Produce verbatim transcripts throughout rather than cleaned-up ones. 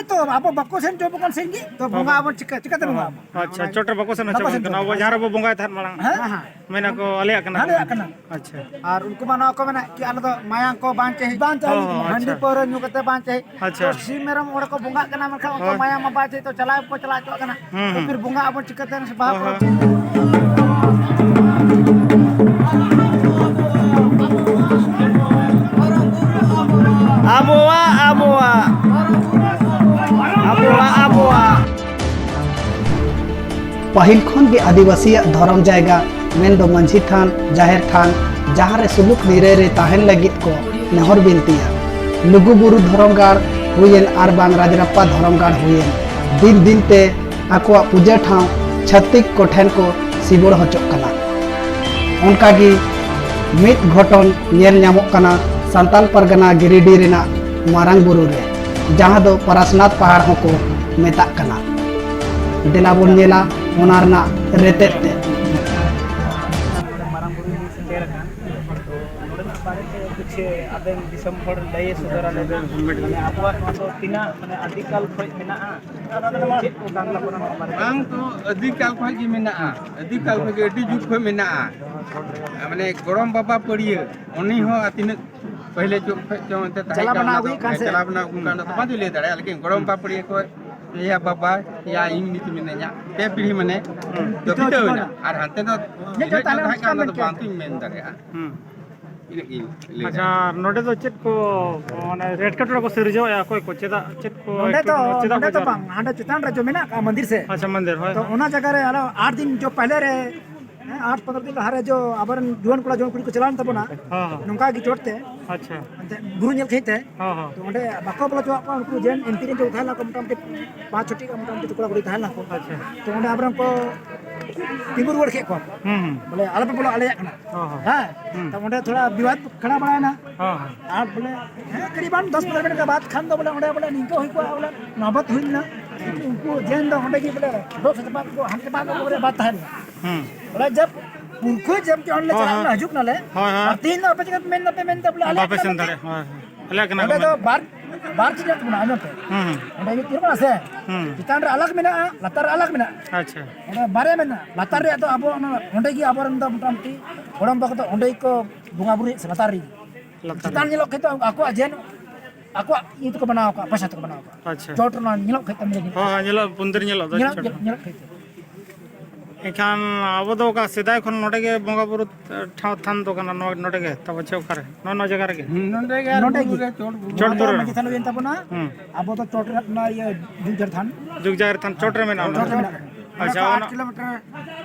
ᱛᱚ ᱟᱵᱚ ᱵᱟᱠᱚ ᱥᱮᱱ ᱦᱚᱪᱚ ᱟᱵᱚᱱ ᱠᱟᱱ ᱥᱮᱱ ᱜᱮ, ᱛᱚ ᱵᱚᱸᱜᱟ ᱟᱵᱚᱱ ᱪᱤᱠᱟ, ᱪᱤᱠᱟᱛᱮ ᱵᱚᱸᱜᱟ ᱟᱵᱚᱱ? ᱟᱪᱪᱷᱟ, ᱪᱚᱴ ᱨᱮ ᱵᱟᱠᱚ ᱥᱮᱱ ᱦᱚᱪᱚ ᱵᱟᱠᱚ ᱵᱚᱱ ᱥᱮᱱ ᱠᱟᱱᱟ᱾ ᱦᱚᱪᱚ ᱟᱵᱚ ᱵᱚᱱᱟ᱾ ᱡᱟᱦᱟᱸ ᱨᱮᱵᱚ ᱵᱚᱸᱜᱟᱭ ᱛᱟᱦᱮᱸᱫ ᱢᱟᱲᱟᱝ, ᱦᱮᱸ, ᱦᱮᱸ᱾ ᱢᱮᱱᱟ ᱠᱚ ᱟᱞᱮᱭᱟᱜ ᱠᱟᱱᱟ᱾ ᱟᱞᱮᱭᱟᱜ ᱠᱟᱱᱟ᱾ ᱟᱪᱪᱷᱟ᱾ ᱟᱨ ᱩᱱᱠᱩ ᱢᱟ ᱱᱚᱣᱟ ᱠᱚ ᱢᱮᱱᱟ ᱠᱤ ᱟᱞᱮ ᱫᱚ ᱢᱟᱭᱟᱢ ᱠᱚ ᱵᱟᱝ ᱪᱟᱹᱦᱤ, ᱵᱟᱝ ᱪᱟᱹᱦᱤ, ᱦᱚᱸ, ᱦᱚᱸ, ᱦᱟᱺᱰᱤ ᱟᱪᱪᱷᱟ᱾ ᱯᱟᱹᱣᱨᱟᱹ ᱧᱩ ᱠᱟᱛᱮ ᱵᱟᱝ ᱪᱟᱹᱦᱤ᱾ ᱟᱪᱪᱷᱟ᱾ ᱛᱚ ᱥᱤᱢ ᱢᱮᱨᱚᱢ ᱚᱸᱰᱮ ᱠᱚ ᱵᱚᱸᱜᱟᱜ ᱠᱟᱱᱟ, ᱢᱮᱱᱠᱷᱟᱱ ᱩᱱᱠᱩ ᱦᱳᱭ᱾ ᱢᱟᱭᱟᱢ ᱢᱟ ᱵᱟᱭ ᱪᱟᱹᱦᱤ, ᱛᱚ ᱪᱟᱞᱟᱣ ᱠᱚ ᱪᱟᱞᱟᱣ ᱦᱚᱪᱚᱣᱟᱜ ᱠᱟᱱᱟ᱾ ᱦᱩᱸ, ᱛᱚ ᱦᱩᱸ᱾ ᱯᱷᱤᱨ ᱵᱚᱸᱜᱟ ᱟᱵᱚᱱ ᱪᱤᱠᱟᱹᱛᱮ ᱵᱟᱦᱟ ᱦᱳᱭ, ᱯᱚᱨᱚᱵᱽ? ᱦᱳᱭ᱾ ᱟᱵᱚᱣᱟᱜ, ᱟᱵᱚᱣᱟᱜ, ᱟᱵᱚᱣᱟᱜ, ᱟᱵᱚᱣᱟᱜ᱾ ᱯᱟᱹᱦᱤᱞ ᱠᱷᱚᱱ ᱜᱮ ᱟᱹᱫᱤᱵᱟᱹᱥᱤᱭᱟᱜ ᱫᱷᱚᱨᱚᱢ ᱡᱟᱭᱜᱟ ᱢᱮᱱᱫᱚ ᱢᱟᱹᱡᱷᱤ ᱛᱷᱟᱱ, ᱡᱟᱦᱮᱨ ᱛᱷᱟᱱ, ᱡᱟᱦᱟᱸ ᱨᱮ ᱥᱩᱞᱩᱠ ᱱᱤᱨᱟᱹᱭ ᱨᱮ ᱛᱟᱦᱮᱱ ᱞᱟᱹᱜᱤᱫ ᱠᱚ ᱱᱮᱦᱚᱨ ᱵᱤᱱᱛᱤᱭᱟ᱾ ᱞᱩᱜᱩ ᱵᱩᱨᱩ ᱫᱷᱚᱨᱚᱢ ᱜᱟᱲ ᱦᱩᱭᱮᱱ ᱟᱨ ᱵᱟᱝ ᱨᱟᱡᱽᱨᱟᱯᱯᱟ ᱫᱷᱚᱨᱚᱢ ᱜᱟᱲ ᱦᱩᱭᱮᱱ, ᱫᱤᱱ ᱫᱤᱱ ᱛᱮ ᱟᱠᱚᱣᱟᱜ ᱯᱩᱡᱟᱹ ᱴᱷᱟᱶ ᱪᱷᱟᱹᱛᱤᱠ ᱠᱚ ᱴᱷᱮᱱ ᱠᱚ ᱥᱤᱵᱚᱲ ᱦᱚᱪᱚᱜ ᱠᱟᱱᱟ᱾ ᱚᱱᱠᱟᱜᱮ ᱢᱤᱫ ᱜᱷᱚᱴᱚᱱ ᱧᱮᱞ ᱧᱟᱢᱚᱜ ᱠᱟᱱᱟ ᱥᱟᱱᱛᱟᱞ ᱯᱟᱨᱜᱟᱱᱟ ᱜᱤᱨᱤᱰᱤ ᱨᱮᱱᱟᱜ ᱢᱟᱨᱟᱝ ᱵᱩᱨᱩ ᱨᱮ, ᱡᱟᱦᱟᱸ ᱫᱚ ᱯᱟᱨᱟᱥᱱᱟᱛᱷ ᱯᱟᱦᱟᱲ ᱦᱚᱸᱠᱚ ᱢᱮᱛᱟᱜ ᱠᱟᱱᱟ᱾ ᱫᱮᱞᱟ ᱵᱚᱱ ᱧᱮᱞᱟ ᱚᱱᱟ ᱨᱮᱱᱟᱜ ᱨᱮᱛᱮᱫ ᱛᱮ᱾ ᱢᱟᱨᱟᱝ ᱵᱩᱨᱩ ᱵᱚᱱ ᱥᱮᱴᱮᱨ ᱟᱠᱟᱱ, ᱛᱚ ᱱᱚᱰᱮᱱᱟᱜ ᱵᱟᱨᱮᱛᱮ ᱠᱤᱪᱷᱩ ᱟᱵᱮᱱ ᱫᱤᱥᱚᱢ ᱦᱚᱲ ᱞᱟᱹᱭ ᱥᱚᱫᱚᱨ ᱟᱞᱮ ᱵᱮᱱ, ᱢᱟᱱᱮ ᱟᱵᱚᱣᱟᱜ ᱱᱚᱣᱟ ᱫᱚ ᱛᱤᱱᱟᱹᱜ, ᱢᱟᱱᱮ, ᱟᱹᱰᱤᱠᱟᱞ ᱠᱷᱚᱱ ᱢᱮᱱᱟᱜᱼᱟ, ᱪᱮᱫ ᱠᱚ ᱠᱟᱱ ᱛᱟᱵᱚᱱᱟ ᱱᱚᱣᱟ ᱵᱟᱨᱮᱛᱮ? ᱵᱟᱝ ᱛᱚ, ᱟᱹᱰᱤᱠᱟᱞ ᱠᱷᱚᱱ ᱜᱮ ᱢᱮᱱᱟᱜᱼᱟ, ᱟᱹᱰᱤᱠᱟᱞ ᱠᱷᱚᱱ ᱜᱮ, ᱟᱹᱰᱤ ᱡᱩᱜᱽ ᱠᱷᱚᱱ ᱢᱮᱱᱟᱜᱼᱟ᱾ ᱢᱟᱱᱮ ᱜᱚᱲᱚᱢ ᱵᱟᱵᱟ ᱯᱟᱹᱲᱤᱭᱟᱹ, ᱩᱱᱤ ᱦᱚᱸ ᱛᱤᱱᱟᱹᱜ ᱯᱟᱹᱦᱤᱞᱮ ᱪᱚ ᱠᱷᱚᱡ ᱪᱚᱝ ᱮᱱᱛᱮ ᱛᱟᱦᱮᱸ ᱪᱟᱞᱟᱣ ᱠᱟᱱᱟ, ᱵᱟᱱᱟ ᱚᱱᱟ ᱫᱚ, ᱟᱹᱜᱩᱭᱮᱫ ᱠᱟᱱ ᱦᱮᱸ, ᱥᱮ? ᱪᱟᱞᱟᱣ ᱵᱟᱱᱟ ᱟᱹᱜᱩ ᱠᱟᱱ ᱫᱚ ᱵᱟᱝ ᱞᱟᱹᱭ ᱫᱟᱲᱮᱭᱟᱜᱼᱟ, ᱞᱮᱠᱤᱱ ᱜᱚᱲᱚᱢ ᱦᱩᱸ᱾ ᱵᱟᱵᱟ ᱯᱟᱹᱲᱤᱭᱟᱹ ᱠᱷᱚᱡ ᱭᱟ ᱵᱟᱵᱟ, ᱭᱟ ᱤᱧ ᱱᱤᱛ ᱢᱤᱱᱟᱹᱧᱟ, ᱯᱮ ᱯᱤᱲᱦᱤ ᱢᱟᱱᱮ ᱦᱩᱸ᱾ ᱡᱚᱛᱚ ᱵᱤᱛᱟᱹᱣ ᱮᱱᱟ᱾ ᱟᱨ ᱦᱟᱱᱛᱮ ᱫᱚ ᱧᱮᱞ ᱛᱤᱱᱟᱹᱜ ᱛᱟᱦᱞᱮ ᱴᱟ ᱛᱟᱦᱮᱸ ᱚᱱᱠᱟ ᱠᱟᱱᱟ ᱚᱱᱟ ᱫᱚ ᱢᱮᱱ ᱵᱟᱝ ᱠᱮᱭᱟ᱾ ᱛᱤᱧ ᱢᱮᱱ ᱫᱟᱲᱮᱭᱟᱜᱼᱟ᱾ ᱦᱩᱸ᱾ ᱤᱱᱟᱹᱜ ᱜᱤᱧ ᱞᱟᱹᱭ ᱟᱪᱪᱷᱟ, ᱫᱟ᱾ ᱟᱨ ᱱᱚᱰᱮ ᱫᱚ ᱪᱮᱫ ᱠᱚ, ᱢᱟᱱᱮ, ᱮᱴᱠᱮᱴᱚᱬᱮ ᱠᱚ ᱥᱤᱨᱡᱟᱹᱣᱮᱫᱼᱟ? ᱚᱠᱚᱭ ᱠᱚ? ᱪᱮᱫᱟᱜ, ᱪᱮᱫ ᱠᱚ ᱱᱚᱰᱮ ᱫᱚ, ᱮᱴᱠᱮᱴᱚᱬᱮ ᱪᱮᱫᱟᱜ ᱱᱚᱰᱮ ᱠᱚ ᱫᱚ ᱡᱟᱣᱨᱟᱜᱼᱟ? ᱵᱟᱝ, ᱦᱟᱸᱰᱮ ᱪᱮᱛᱟᱱ ᱨᱮ ᱡᱚ ᱢᱮᱱᱟᱜ ᱟᱠᱟᱫ ᱢᱚᱱᱫᱤᱨ ᱥᱮ᱾ ᱟᱪᱪᱷᱟ, ᱢᱚᱱᱫᱤᱨ, ᱦᱳᱭ, ᱛᱚ ᱦᱳᱭ᱾ ᱚᱱᱟ ᱡᱟᱭᱜᱟ ᱨᱮ ᱟᱨᱚ ᱟᱴ ᱫᱤᱱ ᱡᱚ ᱯᱟᱦᱞᱮ ᱨᱮ, ᱦᱮᱸ, ᱟᱴ ᱯᱚᱱᱨᱚ ᱫᱤᱱ ᱞᱟᱦᱟ ᱨᱮ ᱡᱚ ᱟᱵᱚᱨᱮᱱ ᱡᱩᱣᱟᱹᱱ ᱠᱚᱲᱟ ᱡᱩᱣᱟᱹᱱ ᱠᱩᱲᱤ ᱠᱚ ᱪᱟᱞᱟᱣ ᱞᱮᱱ ᱛᱟᱵᱚᱱᱟ, ᱦᱚᱸ, ᱦᱚᱸ᱾ ᱱᱚᱝᱠᱟ ᱜᱮ ᱪᱚᱴ ᱛᱮ, ᱟᱪᱪᱷᱟ᱾ ᱮᱱᱛᱮ ᱵᱩᱨᱩ ᱧᱮᱞ ᱠᱷᱟᱹᱛᱤᱨ ᱛᱮ᱾ ᱦᱚᱸ, ᱦᱚᱸ᱾ ᱛᱚ ᱚᱸᱰᱮ ᱵᱟᱠᱚ ᱵᱚᱞᱚ ᱦᱚᱪᱚᱣᱟᱜ ᱠᱚᱣᱟ, ᱩᱱᱠᱩ ᱡᱮᱱ ᱮᱱᱴᱤ ᱨᱮᱱ ᱡᱚ ᱛᱟᱦᱮᱸ ᱞᱮᱱᱟ ᱠᱚ, ᱢᱚᱴᱟᱢᱩᱴᱤ ᱯᱟᱸᱪ ᱪᱷᱚᱴᱤ ᱜᱟᱱ ᱢᱚᱴᱟᱢᱩᱴᱤ ᱠᱚᱲᱟ ᱠᱩᱲᱤ ᱛᱟᱦᱮᱸ ᱞᱮᱱᱟ ᱠᱚ᱾ ᱟᱪᱪᱷᱟ᱾ ᱛᱚ ᱚᱸᱰᱮ ᱟᱵᱚᱨᱮᱱ ᱠᱚ ᱛᱤᱸᱜᱩ ᱨᱩᱣᱟᱹᱲ ᱠᱮᱫ ᱠᱚᱣᱟ᱾ ᱦᱩᱸ, ᱦᱩᱸ᱾ ᱵᱚᱞᱮ, ᱟᱞᱚᱯᱮ ᱵᱚᱞᱚ, ᱟᱞᱮᱭᱟᱜ ᱠᱟᱱᱟ᱾ ᱦᱚᱸ, ᱦᱚᱸ᱾ ᱦᱮᱸ, ᱦᱩᱸ᱾ ᱛᱚ ᱚᱸᱰᱮ ᱛᱷᱚᱲᱟ ᱵᱤᱵᱟᱫ ᱠᱷᱟᱲᱟ ᱵᱟᱲᱟᱭᱮᱱᱟ᱾ ᱦᱚᱸ, ᱦᱚᱸ᱾ ᱟᱨ ᱵᱚᱞᱮ, ᱦᱮᱸ, ᱠᱚᱨᱤᱵᱟᱱ ᱫᱚᱥ ᱯᱚᱱᱨᱚ ᱢᱤᱱᱤᱴ ᱵᱟᱫ ᱠᱷᱟᱱ ᱫᱚ ᱵᱚᱞᱮ ᱚᱸᱰᱮ ᱵᱚᱞᱮ ᱱᱤᱝᱠᱟᱹ ᱦᱩᱭ ᱠᱚᱜᱼᱟ, ᱵᱚᱞᱮ ᱱᱚᱵᱚᱛ ᱦᱩᱭ ᱞᱮᱱᱟ᱾ ᱩᱱᱠᱩ ᱡᱮᱱ ᱫᱚ ᱚᱸᱰᱮ ᱜᱮ ᱵᱚᱞᱮ ᱵᱚᱦᱚᱜ ᱥᱮ ᱪᱟᱯᱟᱫ ᱠᱚ, ᱦᱟᱱᱛᱮ ᱪᱟᱯᱟᱫ ᱠᱚ ᱵᱚᱞᱮ ᱵᱟᱫ ᱛᱟᱦᱮᱸ ᱞᱮᱱᱟ᱾ ᱦᱩᱸ᱾ ᱵᱚᱞᱮ ᱡᱟᱵ ᱯᱩᱨᱠᱷᱩ ᱡᱟᱵ ᱠᱤ ᱚᱸᱰᱮ ᱞᱮ ᱦᱳᱭ, ᱪᱟᱞᱟᱜ ᱦᱳᱭ᱾ ᱠᱟᱱᱟ, ᱦᱤᱡᱩᱜ ᱠᱟᱱᱟᱞᱮ᱾ ᱦᱳᱭ, ᱦᱳᱭ᱾ ᱟᱨ ᱛᱮᱦᱮᱧ ᱫᱚ ᱟᱯᱮ ᱪᱤᱠᱟᱹ ᱯᱮ ᱢᱮᱱ ᱫᱟᱯᱮ, ᱢᱮᱱ ᱫᱟ ᱵᱚᱞᱮ ᱟᱞᱮᱭᱟᱜ ᱵᱟᱯᱮ ᱠᱟᱱᱟ ᱥᱮᱱ ᱢᱮᱱᱛᱮ᱾ ᱫᱟᱲᱮᱭᱟᱜᱼᱟ, ᱦᱳᱭ, ᱦᱳᱭ᱾ ᱟᱞᱮᱭᱟᱜ ᱠᱟᱱᱟ ᱚᱸᱰᱮ ᱠᱚ ᱫᱚ ᱢᱮᱱᱛᱮ᱾ ᱵᱟᱨ ᱵᱟᱨ ᱪᱮᱫ ᱛᱟᱵᱚᱱᱟ, ᱟᱸᱡᱚᱢ ᱯᱮ᱾ ᱦᱩᱸ᱾ ᱚᱸᱰᱮ ᱢᱤᱫ ᱛᱤᱨ ᱢᱮᱱᱟᱜᱼᱟ ᱥᱮ? ᱦᱩᱸ᱾ ᱪᱮᱛᱟᱱ ᱨᱮ ᱟᱞᱟᱜᱽ ᱢᱮᱱᱟᱜᱼᱟ, ᱞᱟᱛᱟᱨ ᱨᱮ ᱟᱞᱟᱜᱽ ᱢᱮᱱᱟᱜᱼᱟ᱾ ᱟᱪᱪᱷᱟ᱾ ᱚᱸᱰᱮ ᱵᱟᱨᱭᱟ ᱢᱮᱱᱟᱜᱼᱟ᱾ ᱞᱟᱛᱟᱨ ᱨᱮᱭᱟᱜ ᱫᱚ ᱟᱵᱚ ᱚᱱᱟ, ᱚᱸᱰᱮ ᱜᱮ ᱟᱵᱚᱨᱮᱱ ᱫᱚ ᱢᱚᱴᱟᱢᱩᱴᱤ ᱜᱚᱲᱚᱢ ᱵᱟ ᱠᱚᱫᱚ ᱚᱸᱰᱮ ᱜᱮᱠᱚ ᱵᱚᱸᱜᱟ ᱵᱩᱨᱩᱭᱮᱫ ᱥᱮ ᱞᱟᱛᱟᱨ ᱨᱮᱜᱮ᱾ ᱞᱟᱛᱟᱨ ᱪᱮᱛᱟᱱ ᱨᱮ᱾ ᱧᱮᱞᱚᱜ ᱠᱷᱟᱡ ᱫᱚ ᱟᱠᱚᱣᱟᱜ ᱡᱮᱱ, ᱟᱠᱚᱣᱟᱜ ᱤᱭᱟᱹ ᱛᱮᱠᱚ ᱵᱮᱱᱟᱣ ᱟᱠᱟᱫ, ᱯᱚᱭᱥᱟ ᱛᱮᱠᱚ ᱵᱮᱱᱟᱣ ᱟᱠᱟᱫ᱾ ᱟᱪᱪᱷᱟ᱾ ᱪᱚᱴ ᱨᱮᱱᱟᱜ ᱧᱮᱞᱚᱜ ᱠᱷᱟᱡ ᱫᱚ ᱢᱮᱱᱟᱜᱼᱟ᱾ ᱦᱳᱭ, ᱦᱳᱭ, ᱧᱮᱞᱚᱜ, ᱯᱩᱱᱫᱤᱨ ᱧᱮᱞᱚᱜ ᱫᱚ ᱧᱮᱞᱚᱜ, ᱪᱚᱴ ᱨᱮ᱾ ᱧᱮᱞᱚᱜ ᱠᱷᱟᱡ ᱫᱚ᱾ ᱮᱱᱠᱷᱟᱱ ᱟᱵᱚ ᱫᱚ ᱚᱠᱟ ᱥᱮᱫᱟᱭ ᱠᱷᱚᱱ ᱱᱚᱰᱮ ᱜᱮ ᱵᱚᱸᱜᱟ ᱵᱩᱨᱩ ᱴᱷᱟᱶ ᱛᱷᱟᱱ ᱫᱚ ᱠᱟᱱᱟ, ᱱᱚᱣᱟ, ᱱᱚᱰᱮ ᱜᱮ ᱛᱟᱵᱚ ᱪᱮ ᱚᱠᱟᱨᱮ? ᱱᱚᱣᱟ, ᱱᱚᱣᱟ ᱡᱟᱭᱜᱟ ᱨᱮᱜᱮ? ᱦᱩᱸ, ᱱᱚᱰᱮ ᱜᱮ ᱟᱨ ᱱᱚᱰᱮ ᱵᱩᱨᱩ ᱜᱮ᱾ ᱨᱮ ᱪᱚᱴ ᱵᱩᱨᱩ᱾ ᱪᱚᱴ ᱱᱚᱣᱟ ᱫᱚ ᱵᱩᱨᱩ ᱨᱮ᱾ ᱢᱟᱹᱡᱷᱤ ᱛᱷᱟᱱ ᱦᱩᱭᱮᱱ ᱛᱟᱵᱚᱱᱟ᱾ ᱦᱩᱸ᱾ ᱟᱵᱚ ᱫᱚ ᱪᱚᱴ ᱨᱮ ᱚᱱᱟ ᱤᱭᱟᱹ ᱡᱩᱜᱽ ᱡᱟᱦᱮᱨ ᱛᱷᱟᱱ᱾ ᱡᱩᱜᱽ ᱡᱟᱦᱮᱨ ᱛᱷᱟᱱ ᱪᱚᱴ ᱨᱮ ᱢᱮᱱᱟᱜᱼᱟ ᱪᱚᱴ ᱚᱱᱟ ᱨᱮ ᱫᱚ? ᱢᱮᱱᱟᱜᱼᱟ᱾ ᱟᱪᱪᱷᱟ, ᱚᱱᱟ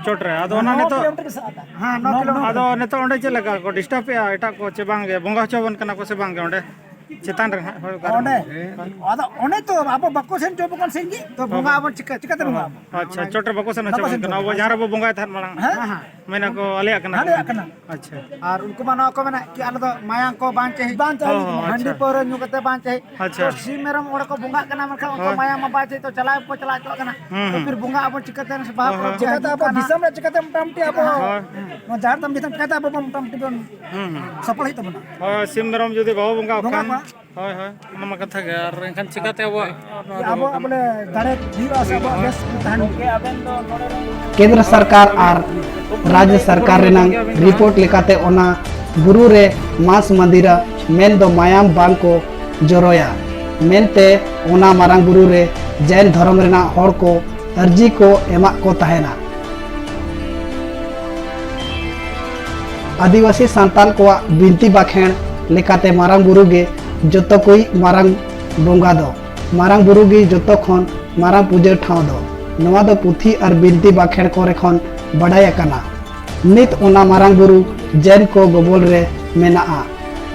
ᱪᱚᱴ ᱨᱮ᱾ ᱟᱫᱚ ᱚᱱᱟ ᱱᱚ ᱱᱤᱛᱚᱜ ᱠᱤᱞᱳᱢᱤᱴᱟᱨ ᱜᱮ ᱥᱟᱦᱟ ᱛᱟᱦᱮᱸ᱾ ᱦᱮᱸ, ᱱᱚ ᱦᱮᱸ, ᱱᱚ ᱠᱤᱞᱳᱢᱤᱴᱟᱨ᱾ ᱟᱫᱚ ᱱᱤᱛᱚᱜ ᱚᱸᱰᱮ ᱪᱮᱫ ᱞᱮᱠᱟ ᱠᱚ disturb ᱮᱜᱼᱟ ᱮᱴᱟᱜ ᱠᱚ ᱪᱮ ᱵᱟᱝ ᱜᱮ? ᱵᱚᱸᱜᱟ ᱦᱚᱪᱚ ᱟᱵᱚᱱ ᱠᱟᱱᱟ ᱠᱚ ᱥᱮ ᱵᱟᱝ ᱜᱮ ᱚᱸᱰᱮ? ᱪᱮᱛᱟᱱ ᱨᱮ ᱦᱟᱸᱜ, ᱦᱳᱭ, ᱚᱠᱟᱨᱮ? ᱚᱸᱰᱮ? ᱟᱫᱚ ᱚᱱᱮ ᱛᱚ ᱟᱵᱚ ᱵᱟᱠᱚ ᱥᱮᱱ ᱦᱚᱪᱚ ᱟᱵᱚᱱ ᱠᱟᱱ ᱥᱮᱱ ᱜᱮ, ᱛᱚ ᱦᱳᱭ᱾ ᱵᱚᱸᱜᱟ ᱟᱵᱚᱱ ᱪᱤᱠᱟ, ᱪᱤᱠᱟᱛᱮ ᱵᱚᱸᱜᱟ ᱟᱵᱚᱱ? ᱟᱪᱪᱷᱟ, ᱪᱚᱴ ᱨᱮ ᱵᱟᱠᱚ ᱥᱮᱱ ᱦᱚᱪᱚ ᱵᱟᱠᱚ ᱟᱵᱚᱱ ᱥᱮᱱ ᱠᱟᱱᱟ᱾ ᱦᱚᱪᱚ ᱟᱵᱚ ᱟᱵᱚᱱ᱾ ᱡᱟᱦᱟᱸ ᱨᱮᱵᱚ ᱵᱚᱸᱜᱟᱭ ᱛᱟᱦᱮᱸᱫ ᱢᱟᱲᱟᱝ᱾ ᱦᱮᱸ? ᱦᱮᱸ, ᱦᱮᱸ᱾ ᱢᱮᱱᱟ ᱠᱚ ᱟᱞᱮᱭᱟᱜ ᱠᱟᱱᱟ᱾ ᱦᱮᱸ, ᱟᱞᱮᱭᱟᱜ ᱠᱟᱱᱟ᱾ ᱟᱪᱪᱷᱟ᱾ ᱟᱨ ᱩᱱᱠᱩ ᱢᱟ ᱱᱚᱣᱟ ᱠᱚ ᱢᱮᱱᱟ ᱠᱤ ᱟᱞᱮ ᱫᱚ ᱢᱟᱭᱟᱝ ᱠᱚ ᱵᱟᱝ ᱪᱟᱹᱦᱤ, ᱦᱚᱸ, ᱦᱚᱸ, ᱦᱟᱺᱰᱤ ᱟᱪᱪᱷᱟ᱾ ᱯᱟᱹᱣᱨᱟᱹ ᱧᱩ ᱠᱟᱛᱮ ᱵᱟᱝ ᱪᱟᱹᱦᱤ᱾ ᱟᱪᱪᱷᱟ᱾ ᱛᱚ ᱥᱤᱢ ᱢᱮᱨᱚᱢ ᱚᱸᱰᱮ ᱠᱚ ᱵᱚᱸᱜᱟᱜ ᱠᱟᱱᱟ, ᱢᱮᱱᱠᱷᱟᱱ ᱩᱱᱠᱩ ᱦᱳᱭ᱾ ᱢᱟᱭᱟᱝ ᱢᱟ ᱵᱟᱭ ᱪᱟᱹᱦᱤ, ᱛᱚ ᱪᱟᱞᱟᱣ ᱜᱮᱠᱚ ᱪᱟᱞᱟᱣ ᱦᱚᱪᱚᱣᱟᱜ ᱠᱟᱱᱟ᱾ ᱦᱩᱸ, ᱛᱚ ᱦᱩᱸ᱾ ᱯᱷᱤᱨ ᱵᱚᱸᱜᱟ ᱟᱵᱚᱱ ᱪᱤᱠᱟᱹᱛᱮ ᱥᱮ ᱵᱟᱦᱟ ᱦᱳᱭ, ᱯᱚᱨᱚᱵᱽ ᱦᱳᱭ᱾ ᱪᱤᱠᱟᱹᱛᱮ ᱟᱵᱚ ᱢᱚᱴᱟᱢᱩᱴᱤ ᱟᱵᱚ ᱦᱳᱭ᱾ ᱱᱚᱣᱟ ᱡᱟᱦᱮᱨ ᱛᱷᱟᱱ ᱵᱷᱤᱛᱟᱹᱨ ᱪᱤᱠᱟᱹᱛᱮ ᱟᱵᱚ ᱵᱚᱱ ᱢᱚᱴᱟᱢᱩᱴᱤ ᱵᱚᱱ ᱦᱩᱸ, ᱦᱩᱸ᱾ ᱥᱟᱯᱲᱟᱣ ᱦᱩᱭᱩᱜ ᱛᱟᱵᱚᱱᱟ᱾ ᱦᱳᱭ, ᱥᱤᱢ ᱢᱮᱨᱚᱢ ᱡᱩᱫᱤ ᱵᱟᱵᱚ ᱵᱚᱸᱜᱟ ᱟᱠᱚ ᱵᱚᱸᱜᱟ ᱠᱷᱟᱱ᱾ ᱠᱚᱣᱟ᱾ ᱦᱳᱭ, ᱦᱳᱭ, ᱚᱱᱟ ᱢᱟ ᱠᱟᱛᱷᱟ ᱜᱮ᱾ ᱟᱨ ᱮᱱᱠᱷᱟᱱ ᱪᱤᱠᱟᱹᱛᱮ ᱟᱵᱚᱣᱟᱜ ᱱᱚᱣᱟ ᱫᱚ ᱟᱵᱚᱣᱟᱜ ᱵᱚᱞᱮ ᱫᱟᱲᱮ ᱦᱩᱭᱩᱜᱼᱟ ᱥᱮ ᱟᱵᱚᱣᱟᱜ ᱦᱳᱭ᱾ ᱵᱮᱥ ᱛᱟᱦᱮᱱ ᱜᱮᱭᱟ᱾ ᱠᱮᱱᱫᱨᱚ ᱥᱚᱨᱠᱟᱨ ᱟᱨ ᱨᱟᱡᱽᱡᱚ ᱥᱚᱨᱠᱟᱨ ᱨᱮᱱᱟᱜ ᱨᱤᱯᱳᱨᱴ ᱞᱮᱠᱟᱛᱮ ᱚᱱᱟ ᱵᱩᱨᱩ ᱨᱮ ᱢᱟᱸᱥ ᱢᱟᱸᱫᱤᱨᱟ ᱢᱮᱱᱫᱚ ᱢᱟᱭᱟᱢ ᱵᱟᱝ ᱠᱚ ᱡᱚᱨᱚᱭᱟ ᱢᱮᱱᱛᱮ ᱚᱱᱟ ᱢᱟᱨᱟᱝ ᱵᱩᱨᱩ ᱨᱮ ᱡᱮᱱ ᱫᱷᱚᱨᱚᱢ ᱨᱮᱱᱟᱜ ᱦᱚᱲ ᱠᱚ ᱟᱹᱨᱡᱤ ᱠᱚ ᱮᱢᱟᱜ ᱠᱚ ᱛᱟᱦᱮᱱᱟ᱾ ᱟᱹᱫᱤᱵᱟᱹᱥᱤ ᱥᱟᱱᱛᱟᱞ ᱠᱚᱣᱟᱜ ᱵᱤᱱᱛᱤ ᱵᱟᱠᱷᱮᱬ ᱞᱮᱠᱟᱛᱮ ᱢᱟᱨᱟᱝ ᱵᱩᱨᱩ ᱜᱮ ᱡᱚᱛᱚ ᱠᱚᱭᱤᱡ ᱢᱟᱨᱟᱝ ᱵᱚᱸᱜᱟ ᱫᱚ, ᱢᱟᱨᱟᱝ ᱵᱩᱨᱩ ᱜᱮ ᱡᱚᱛᱚ ᱠᱷᱚᱱ ᱢᱟᱨᱟᱝ ᱯᱩᱡᱟᱹ ᱴᱷᱟᱶ ᱫᱚ᱾ ᱱᱚᱣᱟ ᱫᱚ ᱯᱩᱛᱷᱤ ᱟᱨ ᱵᱤᱱᱛᱤ ᱵᱟᱠᱷᱮᱬ ᱠᱚᱨᱮ ᱠᱷᱚᱱ ᱵᱟᱰᱟᱭ ᱟᱠᱟᱱᱟ᱾ ᱱᱤᱛ ᱚᱱᱟ ᱢᱟᱨᱟᱝ ᱵᱩᱨᱩ ᱡᱮᱱ ᱠᱚ ᱜᱚᱵᱚᱞ ᱨᱮ ᱢᱮᱱᱟᱜᱼᱟ᱾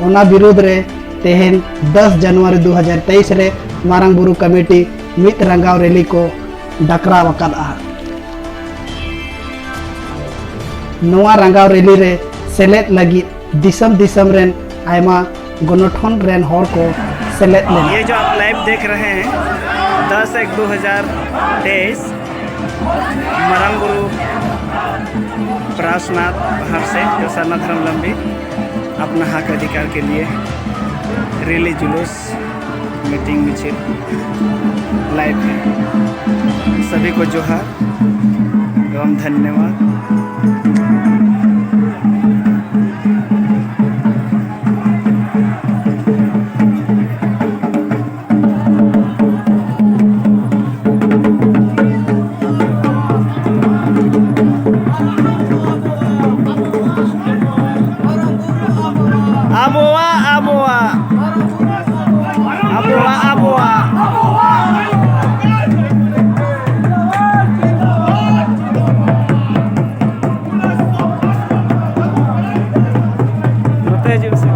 ᱚᱱᱟ ᱵᱤᱨᱩᱫᱽ ᱨᱮ ᱛᱮᱦᱮᱧ ᱫᱚᱥ ᱡᱟᱱᱩᱣᱟᱨᱤ ᱫᱩ ᱦᱟᱡᱟᱨ ᱛᱮᱭᱤᱥ ᱨᱮ ᱢᱟᱨᱟᱝ ᱵᱩᱨᱩ ᱠᱚᱢᱤᱴᱤ ᱢᱤᱫ ᱨᱟᱸᱜᱟᱣ ᱨᱮᱞᱤ ᱠᱚ ᱰᱟᱠᱨᱟᱣ ᱟᱠᱟᱫᱼᱟ᱾ ᱱᱚᱣᱟ ᱨᱟᱸᱜᱟᱣ ᱨᱮᱞᱤ ᱨᱮ ᱥᱮᱞᱮᱫ ᱞᱟᱹᱜᱤᱫ ᱫᱤᱥᱚᱢ ᱫᱤᱥᱚᱢ ᱨᱮᱱ ᱟᱭᱢᱟ ᱜᱚᱱᱚᱴᱷᱚᱱ ᱨᱮᱱ ᱦᱚᱲ ᱠᱚ ᱥᱮᱞᱮᱫ ᱞᱮᱱᱟ᱾ ये जो आप लाइव देख रहे हैं, दस एक दो हज़ार तेईस, मरंगुरु ब्रासनाथ पहाड़ से जो सरना धर्मावलंबी अपना हक अधिकार के लिए रैली जुलूस मीटिंग मिचिल लाइव है। सभी को जोहार एवं धन्यवाद। ᱟᱵᱚᱣᱟᱜ, ᱟᱵᱚᱣᱟᱜ, ᱟᱵᱚᱣᱟᱜ, ᱟᱵᱚᱣᱟᱜ᱾ ᱱᱚᱛᱮ ᱦᱤᱡᱩᱜ ᱢᱮᱥᱮ᱾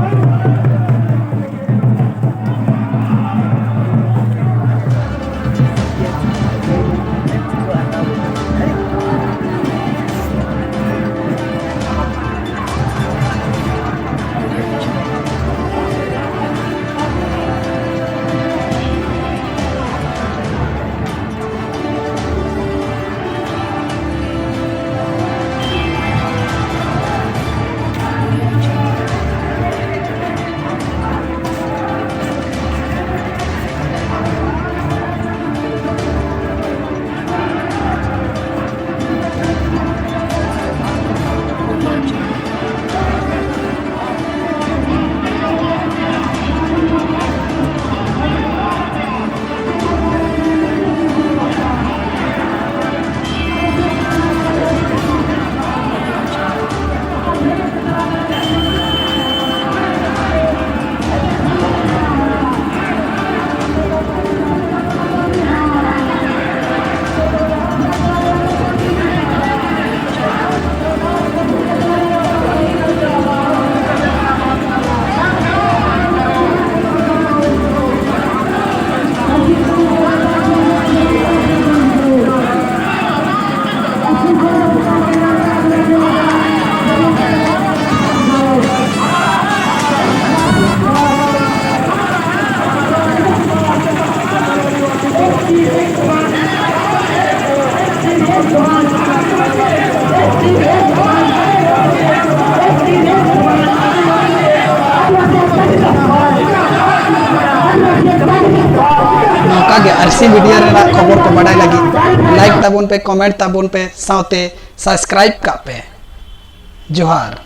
ᱟᱨᱥᱤ ᱢᱤᱰᱤᱭᱟ ᱨᱮᱱᱟᱜ ᱠᱷᱚᱵᱚᱨ ᱠᱚ ᱵᱟᱰᱟᱭ ᱞᱟᱹᱜᱤᱫ ᱞᱟᱭᱤᱠ ᱛᱟᱵᱚᱱ ᱯᱮ, ᱠᱚᱢᱮᱱᱴ ᱛᱟᱵᱚᱱ ᱯᱮ, ᱥᱟᱶᱛᱮ ᱥᱟᱵᱥᱠᱨᱟᱭᱤᱵ ᱠᱟᱜ ᱯᱮ᱾ ᱡᱚᱦᱟᱨ᱾